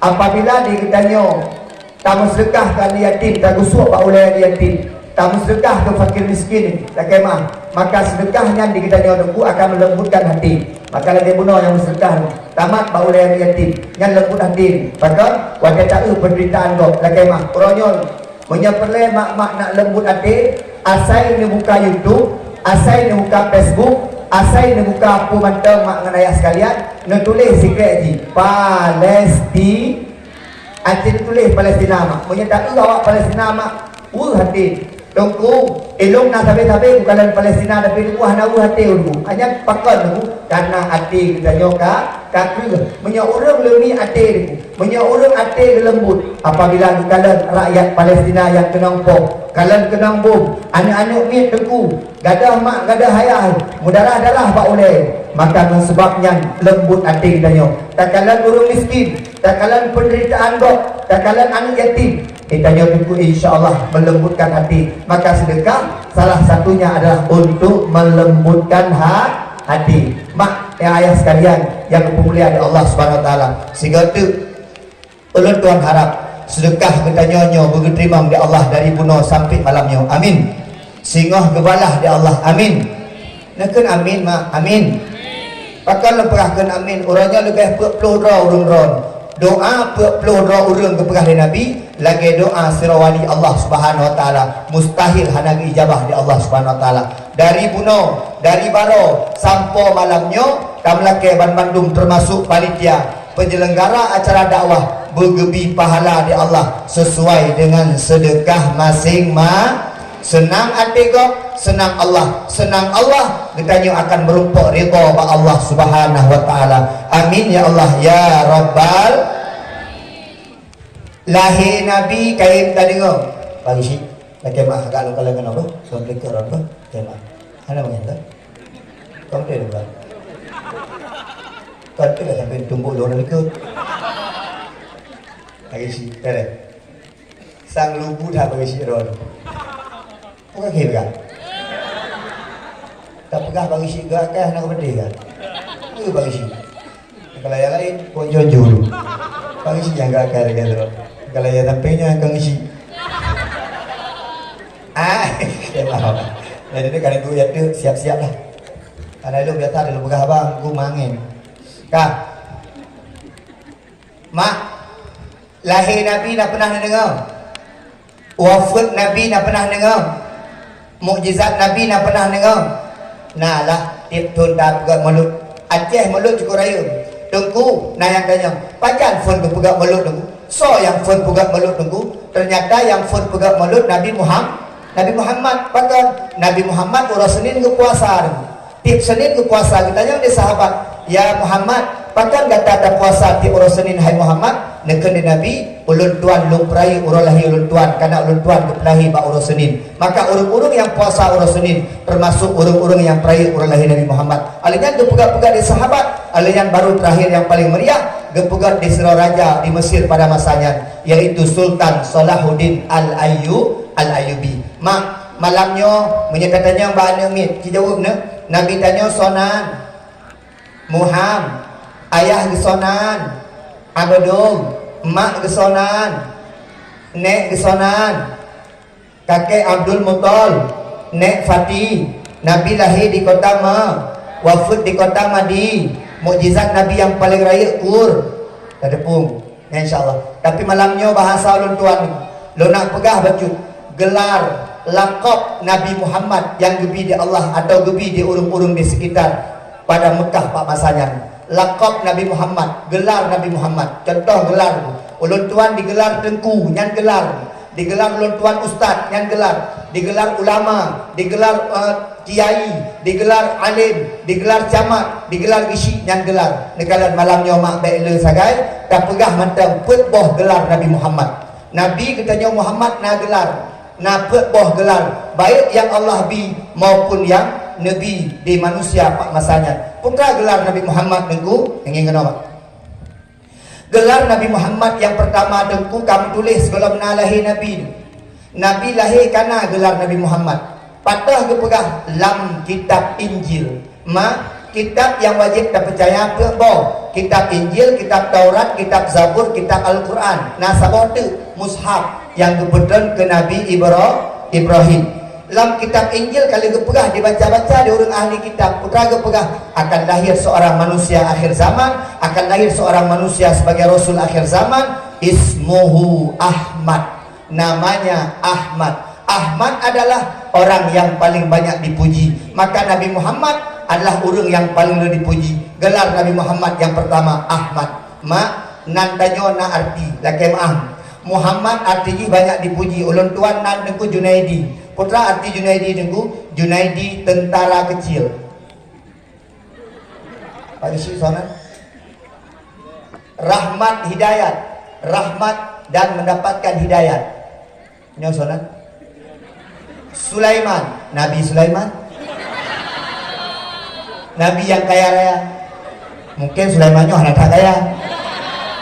apabila di geutanyoe tameuseudeukah keu aneuk yatim, tageusuek bak ulèe aneuk yatim, tameuseudeukah keu fakir miskin, lakèe meu'ah, maka seudeukah nyan di geutanyoe Teungku akan meuleumbutkan até. Maka lagèe bunoe nyang meuseudeukah nyoe, tamat bak ulèe aneuk yatim, nyan leumbut até. Pakon? Watèe taeu peunderitaan gob, lakèe meu'ah. Uroe nyoe, meunyoe peureulèe mak-mak nak leumbut até, asai neubuka YouTube, asai neubuka Facebook, asai neubuka peue mantong mak ngon ayah sekalian, neutuléh sikrek jih, Palesti-, até neutuléh Palestina mak. Meunyoe taeu awak Palestina mak, weueh até. Teungku, ilôn na sabé-sabé bukan lam Palestina, tapi Teungku hana weueh até Teungku. Hanya pakon Teungku, karena até geutanyoe ka, ka kreueh. Meunyoe ureueng leumi até Teungku, meunyoe ureueng até geuleumbut, apabila geukalon rakyat Palestina nyang keunong poh, kalon keunong bom, aneuk-aneuk miet Teungku, gadoh mak, gadoh ayah, meudarah-darah bak ulèe, maka ngon sabab nyan leumbut até geutanyoe. Takalon ureueng miskin, takalon peunderitaan gob, takalon aneuk yatim, geutanyoe Teungku insya Allah meuleumbutkan até. Maka seudeukah salah satunya adalah untuk meuleumbutkan ha-, até. Mak, ya ayah sekalian yang dimuliakan Allah Subhanahu Wa Taala, sigoe teuk ulôn tuan harap seudeukah geutanyoe nyoe beugeuteurimong di Allah dari bunoe sampai malam nyoe. Amin. Singoh geubalah di Allah. Amin. Neukheun amin, mak. Amin. Pakon lôn peugah kheun amin? Uroe nyoe leubeh peuet ploh droe ureueng droen. Doa peuet ploh droe ureueng geupeugah lé Nabi, lagèe doa sidroe wali Allah Subhanahu Wa Taala, mustahil hana geuijabah di Allah Subhanahu Wa Taala. Dari bunoe, dari baroe sampoe malam nyoe, kamoe lakèe banmandum teumasok panitia peunyelenggara acara dakwah beugeubri pahala di Allah sesuai dengan seudeukah maséng-ma-, seunang até gob, seunang Allah, seunang Allah, geutanyoe akan meurumpok ridha bak Allah Subhanahu Wa Taala. Amin ya Allah ya Rabbal. Lahé Nabi kayém tadeungoe. Bang Isyik, lakèe meu'ah agak lôn kalon ngon apa? Lôn peuleuka droe apa? Lakèe meu'ah. Hana meu'ah kan? Kau betul juga. Kau betul lah sampai tumbuk lôn dekat. Bang Isyik, eh. Sang lugu that Bang Isyik droe. Bukan kira kan? Tapeugah Bang Isyik geuakai hana keubeuté kan? Iya Bang Isyik. Kalau yang lain, pun jujur. Bang Isyik nyang geuakai lagèe tu. Kalau yang samping nyan Bang Isyik. Ah, kemau. Jadi ni kalau duit tu siap-siap lah. Karena lu biasa dulu peugah abang, aku mangin. Kah? Mak, lahé Nabi na peunah neudeungoe? Wafeuet Nabi na peunah deungoe? Mukjizat Nabi na peunah deungoe? Na lah, tiep thon tapeugöt mulod. Aceh mulod cukôp rayeuk. Teungku, na nyang tanyong, pajan phon geupeugöt mulod Teungku? Soe nyang phon peugöt mulod Teungku? Teunyata nyang phon peugöt mulod Nabi Muham-, Nabi Muhammad. Pakon? Nabi Muhammad uroe Senin geupuasa Teungku. Tiep Senin geupuasa, geutanyong lé sahabat, "Ya Muhammad, pakon gata tapuasa tiep uroe Senin, hai Muhammad?" Neukheun lé Nabi, "Ulôn tuan lôn peurayeuk uroe lahé ulôn tuan, kareuna ulôn tuan geupeulahé bak uroe Senin." Maka ureuëng-ureuëng nyang puasa uroe Senin, teumasok ureuëng-ureuëng nyang peurayeuk uroe lahé Nabi Muhammad. Óh lheueh nyan geupeugah-peugah lé sahabat, óh lheueh nyan baru teurakhir nyang paleng meuriah, geupeugah di sidroe raja di Mesir pada masa nyan, yaitu Sultan Salahuddin Al-Ayyu-, Al-Ayyubi. Mak, malam nyoe, meunyoe tatanyong bak aneuk miet, ci jaweueb neuh. Nabi tanyoe soe nan? Muham. Ayah geuh soe nan? Abdul. Mak geuh soe nan? Nék geuh soe nan? Kakek Abdul Muthalib. Nék Fati. Nabi lahé di kota Ma-, wafeuet di kota Madi. Mukjizat Nabi nyang paleng rayeuk Qur. Tateupue. Ya, insya Allah. Tapi malam nyoe bahasa ulôn tuan, lôn nak peugah bacut gelar, lakab Nabi Muhammad nyang geubi di Allah atau geubi di ureuëng-ureuëng di sekitar pada Mekah bak masa nyan. Lakab Nabi Muhammad, gelar Nabi Muhammad. Contoh gelar, ulôn tuan digelar teungku, nyan gelar. Digelar ulôn tuan ustaz, nyan gelar. Digelar ulama, digelar, eh, kiai, digelar alim, digelar camat, digelar geuchik, nyan gelar. Neukalon malam nyoe mak bék le sagai, tapeugah mantong peuet boh gelar Nabi Muhammad. Nabi geutanyoe Muhammad na gelar. Na peuet boh geular, baik nyang Allah bi maupun nyang neubi di manusia bak masa nyan. Peue gelar Nabi Muhammad, Teungku? Ingat keunoe, Mak. Gelar Nabi Muhammad nyang peurtama, Teungku, ka meutuléh sigohlom na lahé Nabi. Nabi lahé ka na gelar Nabi Muhammad. Pat geupeugah lam kitab Injil. Ma, kitab nyang wajéb tapeucaya peuet boh, kitab Injil, kitab Taurat, kitab Zabur, kitab Al-Quran. Na saboh teuk mushaf nyang geupeutreun keu Nabi Ibra-, Ibrahim. Lam kitab Injil ka lheueh geupeugah, dibaca-baca di ureuëng ahli kitab, peue geupeugah, akan lahir seorang manusia akhir zaman, akan lahir seorang manusia sebagai rasul akhir zaman, ismuhu Ahmad. Namanya Ahmad. Ahmad adalah orang yang paling banyak dipuji. Maka Nabi Muhammad adalah ureuëng yang paling le dipuji. Gelar Nabi Muhammad yang pertama Ahmad. Mak, nan tanyoe na arti, lakée meuáh. Muhammad arti jih banyak dipuji. Ulôn tuan nan Teungku Junaidi. Peue arti Junaidi, Teungku? Junaidi tentara kecil. Pak Yusuf sana. Rahmat hidayat, rahmat dan mendapatkan hidayat. Nyoe sana. Sulaiman, Nabi Sulaiman. Nabi yang kaya raya. Mungkin Sulaiman nyoe hana that kaya.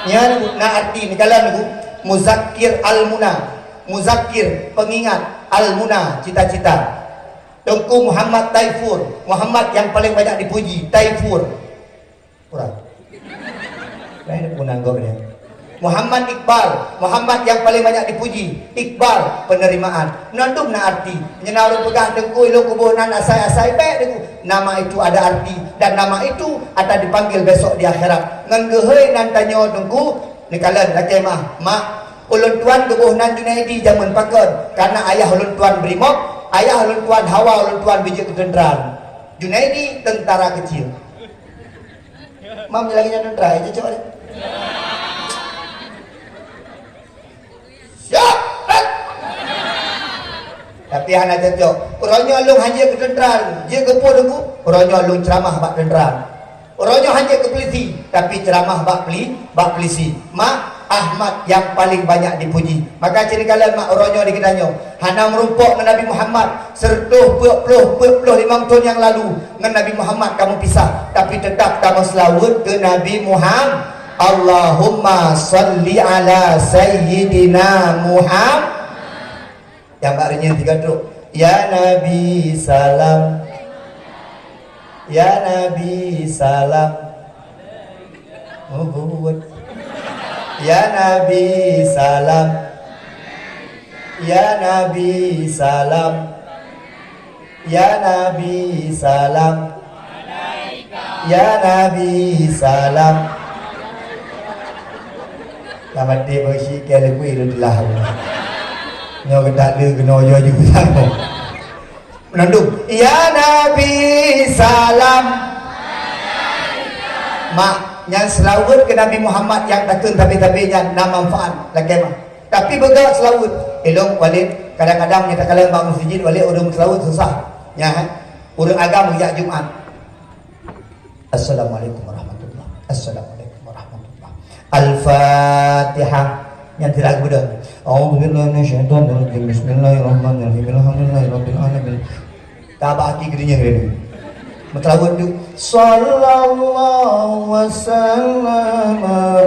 Nyan na arti, neukalon, Teungku. Muzakkir al-muna. Muzakkir, pengingat, al-muna, cita-cita. Teungku Muhammad Taifur, Muhammad yang paling banyak dipuji, Taifur. Kurang. Lain pun anggap dia. Muhammad Iqbal, Muhammad yang paling banyak dipuji, Iqbal, penerimaan. Nyan dum na arti. Nyan ureuëng peugah, Teungku, ilôn kuboh nan asai-asai, bék, Teungku. Nama itu ada arti, dan nama itu akan dipanggil besok di akhirat. Ngon geuhôi nan tanyoe, Teungku, neukalon, lakée meuáh, Mak. Ulôn tuan geuboh nan Junaidi jameun pakon, karena ayah ulôn tuan brimob, ayah ulôn tuan hawa ulôn tuan bijéh keu teuntra. Junaidi tentara kecil. Mam lagi nyan tentara, ya, cocok ni. Siap! Tapi hana cocok. Uroe nyoe lôn hana jeuet keu teuntra, jeuet keu peue, Teungku? Uroe nyoe lôn ceuramah bak teuntra. Uroe nyoe hana jeuet keu pulisi, tapi ceuramah bak puli-, bak pulisi. Mak, Ahmad yang paling banyak dipuji. Maka ciri kalian, Mak, uroe nyoe di geutanyoe hana meurumpok ngon Nabi Muhammad, seureutôh peuet ploh, peuet ploh limong thon nyang lalu ngon Nabi Muhammad kamoe pisah, tapi teutap kamoe seulaweuet keu Nabi Muhammad. Allahumma shalli ala sayyidina Muhammad. Nyang bak reunyeun tiga trok. Ya Nabi salam. Ya Nabi salam. Oh, buat. Ya Nabi salam. Ya Nabi salam. Ya Nabi salam. Ya Nabi salam. Lam até beusi keu leubeh lôn teulah. Nyoe geutak le keunoe yo ju sama. Meunandum, "Ya Nabi salam." Mak, nyang seulaweuet keu Nabi Muhammad nyang takheun tabi-tabi nyan na manfaat lakée mah. Tapi beugawat seulaweuet. Ilong Walid, kadang-kadang nyang takalon bak meuseujid, Walid, ureuëng seulaweuet susah. Nya, ureuëng agam jak Jumat. Assalamualaikum warahmatullah. Assalamualaikum warahmatullah. Al-Fatihah. Nyang tidak geubeudôh. A'udzubillahi minasyaitonirrajim. Bismillahirrahmanirrahim. Alhamdulillahirabbil alamin. Tabah hati geudinyeuh geudinyeuh. Meuteulaweuet tu. Sallallahu wasallam.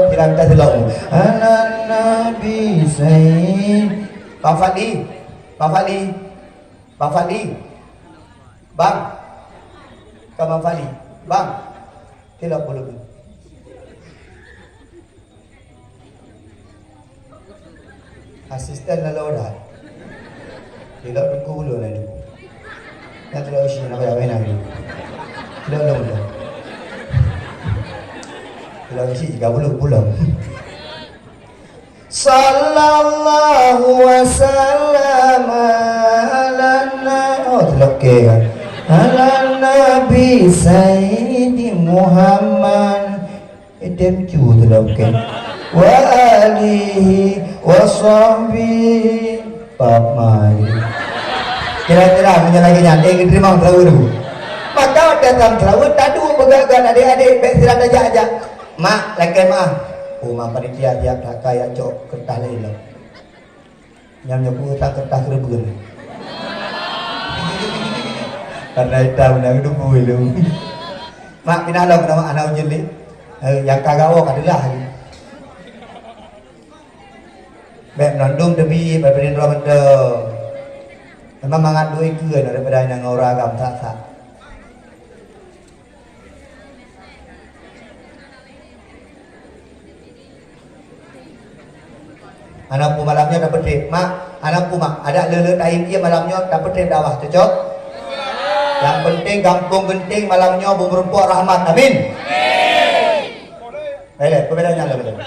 Kira kita selok. Ala Nabi Sayyid. Bang Fadli. Bang Fadli. Bang Fadli. Bang. Ka Bang Fadli. Bang. Tilok bulu. Asisten lalu dah. Tilok duku bulu lah ni. Nak tilok isi nak payah main lagi. Tilok dong dah. Tilok isi tiga puluh pulang. Sallallahu wasallam ala na-, oh, tilok ke kan? Ala Nabi Sayyidi Muhammad. Idem cu tu lah, okey. Wa alihi wa sahbihi. Pap mai. Kira-kira meunyoe lagée nyan, eh, geuteurima teulaweuet tu. Maka watée tam teulaweuet, taduek beugaga adék-adék, bék sira tajak-jak. Mak, lakée meuáh. Oh, mak panitia siap that kaya cok keureutah laén lom. Nyang nyoe peue tak kertas keureubeuen. Karena hitam dah keudubui lom. Mak, pinah lom keunoe, hana ujeuen lé. Eh, nyang ka gawoe ka teulah lé. Bèk meunondong teubiet, bèk peureulèe droe mantong. Memang mangat duek keue daripada nyang ngon ureueng agam that-that. Hana peue malam nyoe tapeutrép, Mak. Hana peue, Mak. Adak le-le taim ié malam nyoe tapeutrép dakwah, cocok? Nyang penting gampông Genting malam nyoe beumeurumpok rahmat. Amin. Baiklah, perbedaan nyang lain.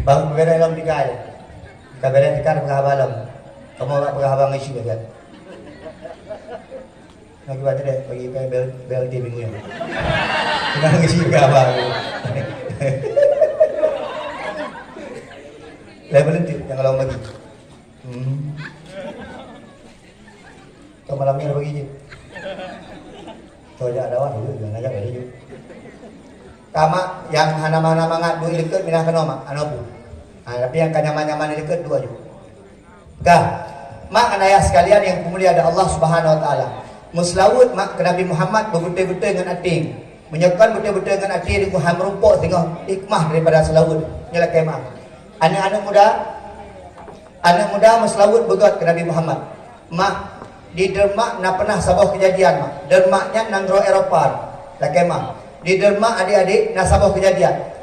Bang, beres lom tika. Ka beres tika, peugah haba lom. Kamoe bak peugah haba ngon isu saja. Lagi baca deh, bagi bel, bel di minggu nyoe. Peugah ngon isu peugah haba. Lain berhenti, jangan lama lagi. Hmm. Keu malam nyoe bagi jih. Keu jak dakwah dulu, jangan ajak lagi jih. Ka, Mak, nyang hana, hana mangat duek dikeue, pinah keunoe, Mak. Hana peue. Ha, tapi nyang ka nyaman-nyaman dikeue, duek aju. Ka. Mak ngon ayah sekalian nyang dimuliakan Allah Subhanahu Wa Taala. Meuseulaweuet, Mak, keu Nabi Muhammad beubeutôi-beutôi ngon até. Meunyoe kon beutôi-beutôi ngon até, di Tuhan meurumpok singoh hikmah daripada seulaweuet. Nyoe lakèe, Mak. Aneuk-aneuk muda, Aneuk muda meuseulaweuet beugöt keu Nabi Muhammad. Mak, di Demak na peunah saboh keujadian, Mak. Demak nyan nanggroe Eropa, lakèe Mak. Di Demak, adik-adik, na saboh keujadian.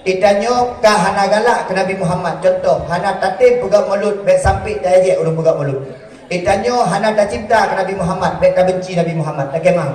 Geutanyoe ka hana galak keu Nabi Muhammad. Cuntoh, hana tatem peugöt mulod bèk sampoe tajak ureueng peugöt mulod. Geutanyoe hana tacinta keu Nabi Muhammad, bèk tabenci Nabi Muhammad, lakèe Mak.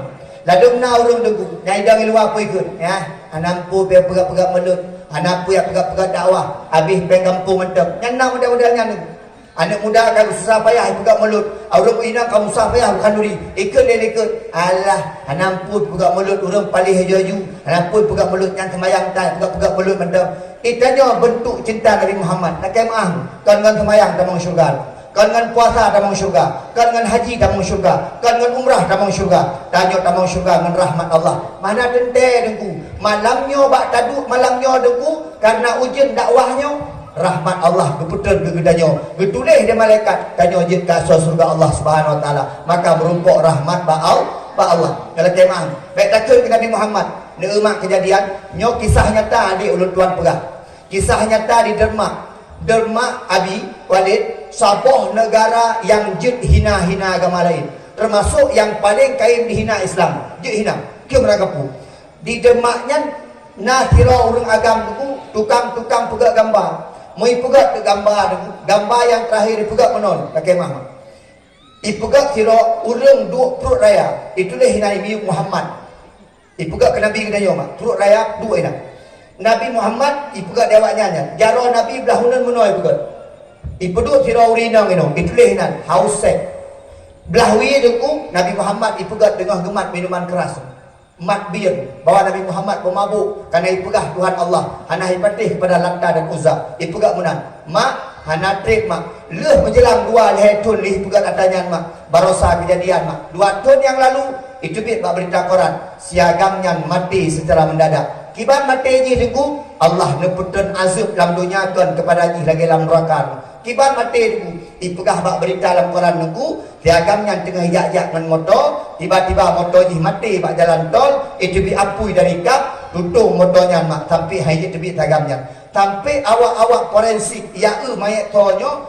Ladôm na ureueng teungku, nyang idong i luwa peue ikheun, ya. Hana ampôn pih peugöt-peugöt mulod, hana ampôn peugöt-peugöt dakwah, habéh pèng gampông mantong. Nyan na model-model nyan teungku. Aneuk muda ka susah payah ipeugöt mulod, ureueng inong ka susah payah khanduri, ikheun lé likot. Alah, hana ampôn peugöt mulod, ureueng paléh aju-aju, hana ampôn peugöt mulod, nyan seumayang tan, peugöt-peugöt mulod mantong. Geutanyoe beuntuk cinta Nabi Muhammad, lakèe meu'ah, kon ngon seumayang tamong syeuruga, kon ngon puasa tamong syeuruga, kon ngon haji tamong syeuruga, kon ngon umrah tamong syeuruga. Tanyoe tamong syeuruga ngon rahmat Allah. Mana teuntèe teungku, malam nyoe bak taduek malam nyoe teungku, kareuna ujeuen dakwah nyoe, rahmat Allah geupeutrön keu geutanyoe, geutuléh lé malaikat, tanyoe jeuet keu asoe syeuruga Allah Subhanahu Wa Taala. Maka meurumpok rahmat bak Al-, bak Allah. Nyang lakèe meu'ah, bèk takheun keu Nabi Muhammad. Neu'euh mak keujadian, nyoe kisah nyata adik ulôn tuan peugah. Kisah nyata di Demak. Demak Abi Walid, saboh neugara nyang jeuet hina-hina agama laén, teumasok nyang paleng kayém dihina Islam. Jeuet hina, keu meurangkapu. Di Demak nyan na sidroe ureueng agam teungku, tukang-tukang peugöt gamba. Meu ipeugöt teuk gamba teungku, gamba nyang teurakhé ipeugöt meunan, lakèe meu'ah. Ipeugöt sidroe ureueng duek pruet raya, ituléh inan miyueb Muhammad. Ipeugöt keu Nabi geutanyoe, Mak, pruet raya duek inan. Nabi Muhammad ipeugöt di awaknyan nyan, jaroe Nabi blah uneuen meunoe ipeugöt. Ipeuduek sidroe ureueng inong inoe, ituléh inan, Hausek. Blah wie teungku, Nabi Muhammad ipeugöt deungon geumat minuman keuras. Mat bie, bahwa Nabi Muhammad peumabök, kareuna ipeugah Tuhan Allah hana ipatéh keupada Lata dan Uzza. Ipeugah meunan, "Mak, hana trép, Mak. Lheueh meujeulang dua lhèe thon lheueh ipeugah ata nyan, Mak. Barosa keujadian, Mak. Dua thon nyang lalu, iteubiet bak beurita koran, si agam nyan maté seucara meundadak. Kiban maté jih teungku, Allah neupeutrön azeub lam donya kon keupada jih lagèe lam nuraka. Kiban maté teungku, ipeugah bak beurita lam koran teungku, si agam nyan teungoh ijak-jak ngon moto, tiba-tiba moto jih maté bak jalan tol, iteubiet apui dari kap, tutong moto nyan, Mak, sampoe han jeuet teubiet si agam nyan. Sampoe awak-awak forensik ijak eu manyèt soe nyoe,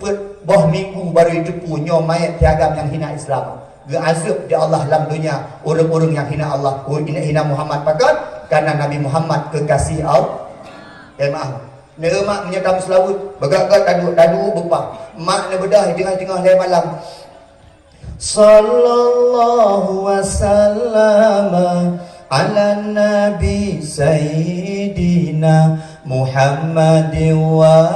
peuet boh minggu barô iteupeue nyoe manyèt si agam nyang hina Islam." Geuazeueb di Allah lam donya ureuëng-ureuëng nyang hina Allah, ureuëng hina Muhammad. Pakon? Karena Nabi Muhammad kekasih Allah. Eh, maaf. Neumak meunyoe tameuseuraweuet, beugöt-göt taduek, taduek beupah. Mak neubeudôh di teungoh-teungoh lhée malam. Sallallahu wasallam ala nabi sayyidina Muhammadin wa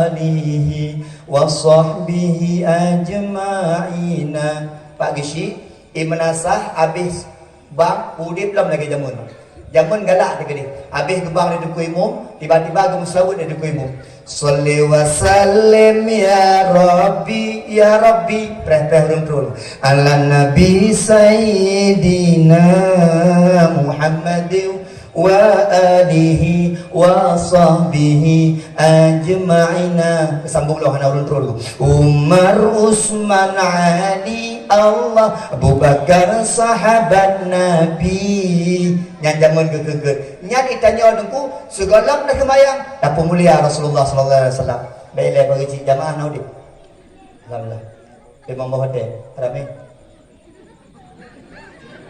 alihi wa sahbihi ajma'ina. Pak Geuchik, Ibn Asah habéh bang udeb lom lagée jameun. Jameun galak teukeudeh. Habéh geubang di Teungku Imum, tiba-tiba geumeuseulaweuet di Teungku Imum. Shalli wa sallim ya Rabbi, ya Rabbi. Preh-preh ureuëng trôn. Ala Nabi Sayyidina Muhammadin wa alihi wa sahbihi ajma'ina. Sambung lom hana ureuëng trôn. Umar, Usman, Ali, Allah, Abu Bakar, sahabat Nabi. Nyan jameun geukheun-kheun. Nyan itanyoe Teungku, sigohlom taseumayang, tapeumulia Rasulullah sallallahu alaihi wasallam. Baik lé bagi cik jamaah na udeb. Alhamdulillah. Imam Bahote, ramé.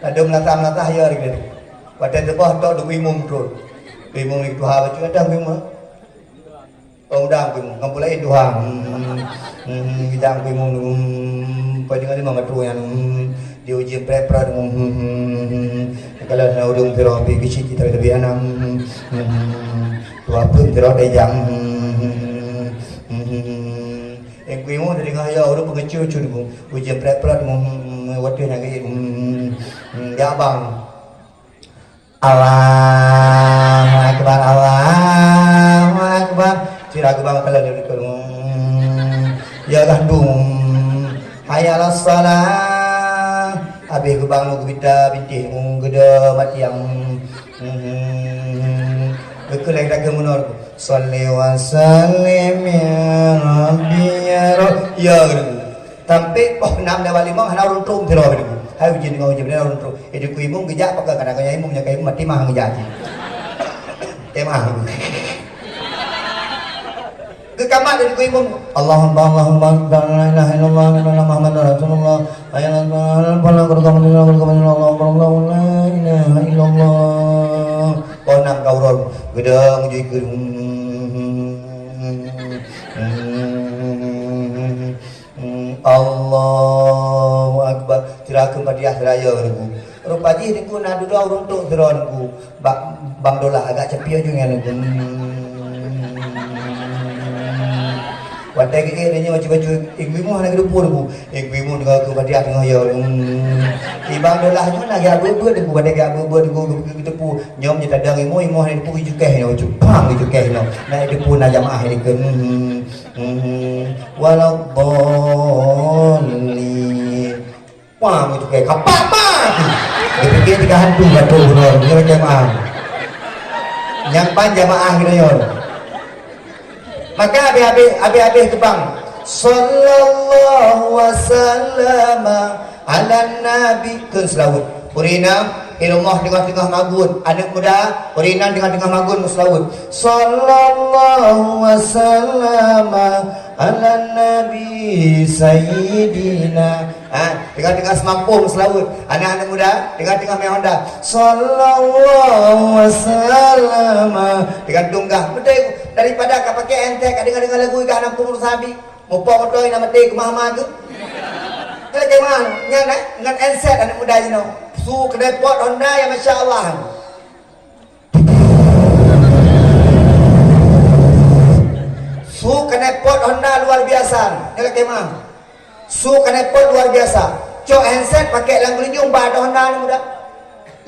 Ladôm latah-latah ya lagi. Watée teuboh tok Teungku Imum trôn. Teungku Imum lagi tuha bacut dah Teungku Imum. Oh, udang Teungku Imum, ngon pula eh tuha. Hmm, hmm, hmm, udang Teungku Imum. Hmm, pada dengan lima meter yang, hmm, dia uji pret-pret. Hmm, hmm, hmm, hmm. Kalau na ureuëng piro pi kecil kita lebih anak. Hmm, hmm, hmm, hmm. Tua pun piro dejang. Hmm, hmm, hmm, hmm. Teungku Imum teudeungoe ya ureuëng peungecut-cut Teungku. Ujian plat-plat Teungku, hmm, hmm, watée nyang geuék, hmm, hmm, ya abang. Allahu akbar, Allahu akbar. Sira geubang kala di likot, hmm, ya gandum. Hayya 'alas shalah. Habéh geubang geubita bintéh, hmm, geuda mati yang, hmm, hmm, hmm. Geukheun lagée takheun meunoe. Shalli wa sallim ya Rabbi ya Rabb. Ya, gitu. Sampai poh nam lewat lima hana ureuëng trôn sidroe gitu. Hai ujian deungoe ujian beuna ureuëng trôn. Eh, Teungku Imum geujak pakai kadang-kadang Imum nyang ka Imum mati mah geujak cit. Tema. Geukamat dari Teungku Imum. Allahumma, Allahumma, la ilaha illallah, Muhammadur Rasulullah. Hayya 'alas shalah, qad qamat shalah, qad qamat shalah, Allahu akbar, Allahu akbar, la ilaha illallah. Poh nam ka uroe, geudong jui keu. Allahu akbar. Tira keu Fatihah seraya Teungku. Rupa jih Teungku na dudoe ureuëng trôn sidroe Teungku. Bak Bang Dolah agak cepiok ju nyan Teungku. Watée geuék nyoe bacut-bacut, eh, Teungku Imum hana geuteupeue Teungku. Eh, Teungku Imum deungoe keu Fatihah deungoe ya. Hmm. Di Bang Dolah nyoe na geubeuet-beuet Teungku, watée geubeuet-beuet Teungku geuteupeue. Nyoe meunyoe tadong Imum, Imum hana geuteupeue, geujukeh nyoe, cupang geujukeh nyoe. Na geuteupeue na jamaah dikeue. Hmm. Hmm. Waladdallin. Wah, meucukée kapak mah. Dipikir tiga hantu batu bunoe, dia macam ah. Nyang ban jamaah kita nyoe. Maka habéh-habéh, habéh-habéh geubang. Sallallahu wasallama ala nabi, kheun seulaweuet. Ureuëng inong di rumoh teungoh-teungoh magun, aneuëk muda, ureuëng inong teungoh-teungoh magun meuseulaweuet. Sallallahu wasallama ala nabi sayyidina. Ha, teungoh-teungoh seumampôh meuseulaweuet. Aneuëk-aneuëk muda, teungoh-teungoh mé honda. Sallallahu wasallama. Teungoh tunggah. Beutôi, daripada ka pakai entek, ka deungoe-deungoe lagu iga nam punggung sabi. Muphom moto nyang maté keumah-mah tu. Keuleumah nyan, eh, ngon handset aneuëk muda jinoe. Su knalpot Honda nyang masya Allah. Su knalpot Honda luar biasa. Keuleumah. Su knalpot luar biasa. Cok handset pakai lam geulinyueng ba Honda aneuëk muda.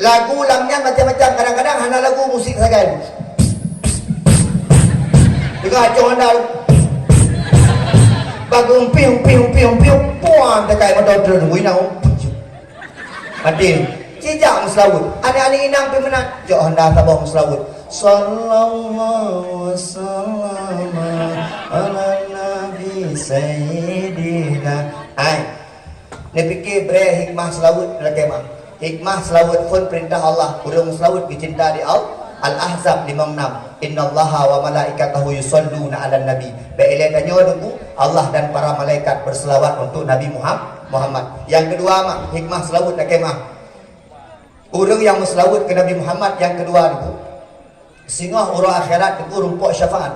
Lagu lam nyan macam-macam, kadang-kadang hana lagu, musik sagai. Deungoe acong anda. Bagu umpih, umpih, umpih, umpih, puang, tekai motor truk, wina umpih. Mati. Cijak meuseulaweuet. Aneuëk-aneuëk inong pih meunan. Jok honda saboh meuseulaweuet. Sallallahu wasallam ala nabi sayyidina. Hai. Neupike bré hikmah seulaweuet lakée mah. Hikmah seulaweuet phon peurintah Allah, ureuëng seulaweuet geucinta di Allah. Al-Ahzab limong nam. Innallaha wa malaikatahu yusalluna 'alan nabi. Bèk ilée tanyoe Teungku, Allah dan para malaikat berselawat untuk Nabi Muhammad. Muhammad. Nyang keudua, mak, hikmah seulaweuet lakée meu'ah. Ureuëng nyang meuseulaweuet keu Nabi Muhammad nyang keudua nyoe, singoh uroe akhirat teungku rumpok syafaat.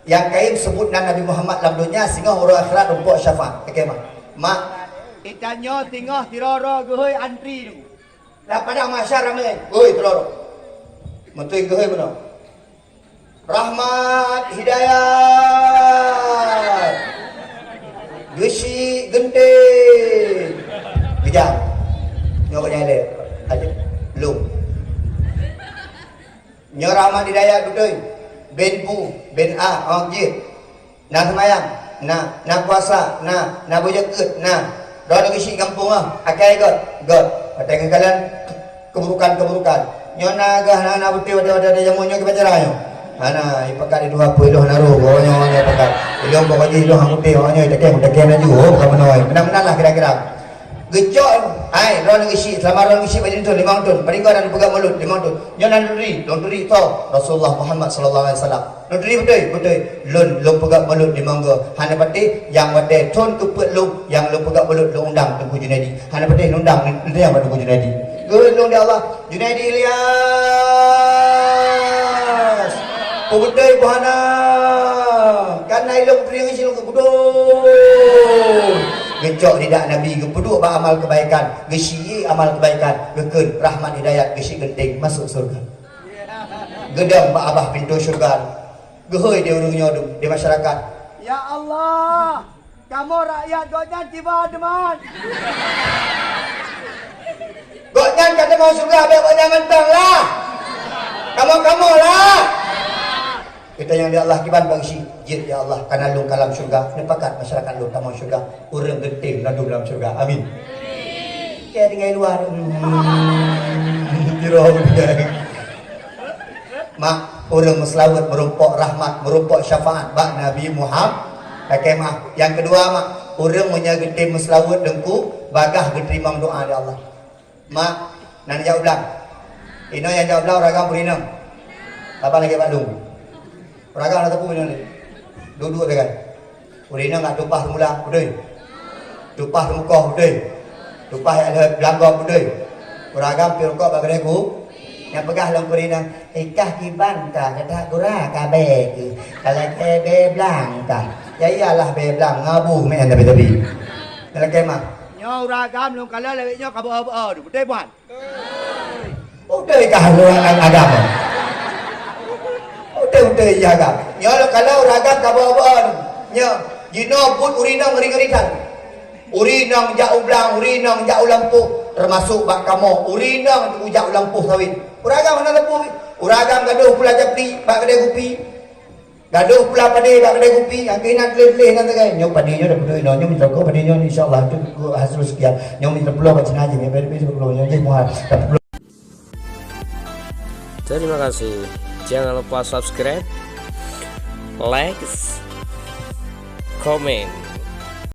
Nyang kayém seubut nan Nabi Muhammad lam donya, singoh uroe akhirat rumpok syafaat. Lakée meu'ah. Mak. Geutanyoe singoh sidroe-droe geuhôi antri nyoe. Lam padang mahsyar ramé. Hôi, sidroe-droe. Meuteun geuhôi bunoe. Rahmat Hidayat. Geusyik Geunteng. Geujak. Nyoe geuhnyan lé. Aja. Lom. Nyoe Rahmat Hidayat beutôi. Bin bu, bin a, oh, jeuet. Na seumayang, na, na puasa, na, na beujeuet, na. Droeneuh geusyik gampông ah, akai göt, göt. Watée geukalon keuburukan-keuburukan. Nyoe na gah na, na beutôi watée-watée ada jameun nyoe kiban cara nyoe. Hana, ipakat di dua puluh iloh na roh, oh, nyoe, nyoe pakat. Ilong pokok jih iloh hang beutôi, oh, nyoe itakém, itakém laju, oh, bukan meunoe. Meunan-meunan lah kira-kira. Geucok, hai, droeneuh geusyik, seulama droeneuh geusyik bak linto limong thon, paling göt dan peugah mulut limong thon. Nyoe na neuturi, lôn turi tho Rasulullah Muhammad sallallahu alaihi wasallam. Neuturi beutôi, beutôi. Lôn, lôn peugah mulut limong go. Hana patéh, nyang watée thon keupeuet lôn, nyang lôn peugah mulut lôn undang Teungku Junaidi. Hana patéh lôn undang, lôn undang Teungku Junaidi. Geulôn di Allah, Junaidi Ilyas. Peubeutôi buhana. Kan na ilong peuring isi lôn keubudon. Geucok lidah Nabi, geupeuduek bak amal keubaikan, geusyik amal keubaikan, geukheun Rahmat Hidayat, Geusyik Geunteng, masuk syurga. Geudong bak babah pintoe syurga. Geuhôi di ureuëng nyoe di masyarakat. Ya Allah, kamoe rakyat gobnyan tiba teuma. Gobnyan ka tamong syurga, bék gobnyan mantong lah. Kamoe-kamoe lah. Geutanyoe di Allah, kiban bak Geusyik, jeuet ya Allah, kana lôn ka lam syurga, neupakat masyarakat lôn tamong syurga, ureuëng geunteng ladum lam syurga. Amin. Kayak tinggai luar. Hmm, di roh dia. Mak, ureuëng meuseulaweuet meurumpok rahmat, meurumpok syafaat bak Nabi Muhammad. Lakée meu'ah. Nyang keudua, mak, ureuëng meunyoe geutem meuseulaweuet Teungku, bagaih geuteurimong doá lé Allah. Mak, na neujak u blang. Inoe nyang jak u blang ureuëng agam peurinong. Saban lagée bak lôn. Ureuëng agam na teupeu inoe. Duek-duek sagai. Ureuëng inong ka tumpah teumula, beutôi? Tumpah teumeukoh, beutôi? Tumpah jak lheueh blang gob, beutôi? Ureuëng agam piep rukok bak keudée ku, nyang peugah lom keu ureuëng inong, "Ikah kiban ka, gata gura ka bée keuh, ka lakée bée blang ka." Ya iyalah bée blang, ngabu meu'en tapi-tapi. Nyang lakée mah. Nyoe ureuëng agam lôn kalon lagée nyoe ka beu-o beu-o, beutôi, Puan? Udeh kah ureuëng agam? Udeh-udeh iya agam. Nyoe lôn kalon ureuëng agam ka beu-o beu-o. Nyoe, jinoe buet ureuëng inong ngeri-ngeri that. Ureuëng inong jak u blang, ureuëng inong jak u lampôh, teumasok bak kamoe, ureuëng inong jak u lampôh sawét. Ureuëng agam hana lampôh. Ureuëng agam gadôh pula japri bak keudée kupi. Gadôh pula padé bak keudée kupi, nyang keunan gleh-gleh nan sagai. Nyoe padé nyoe dapeuduek inoe, nyoe mita ko padé nyoe, insya Allah, tu hasil sekian. Nyoe mita pulo bak Cina je, nyoe padé mita pulo, nyoe je muha. Terima kasih. Jangan lupa subscribe, like, komen.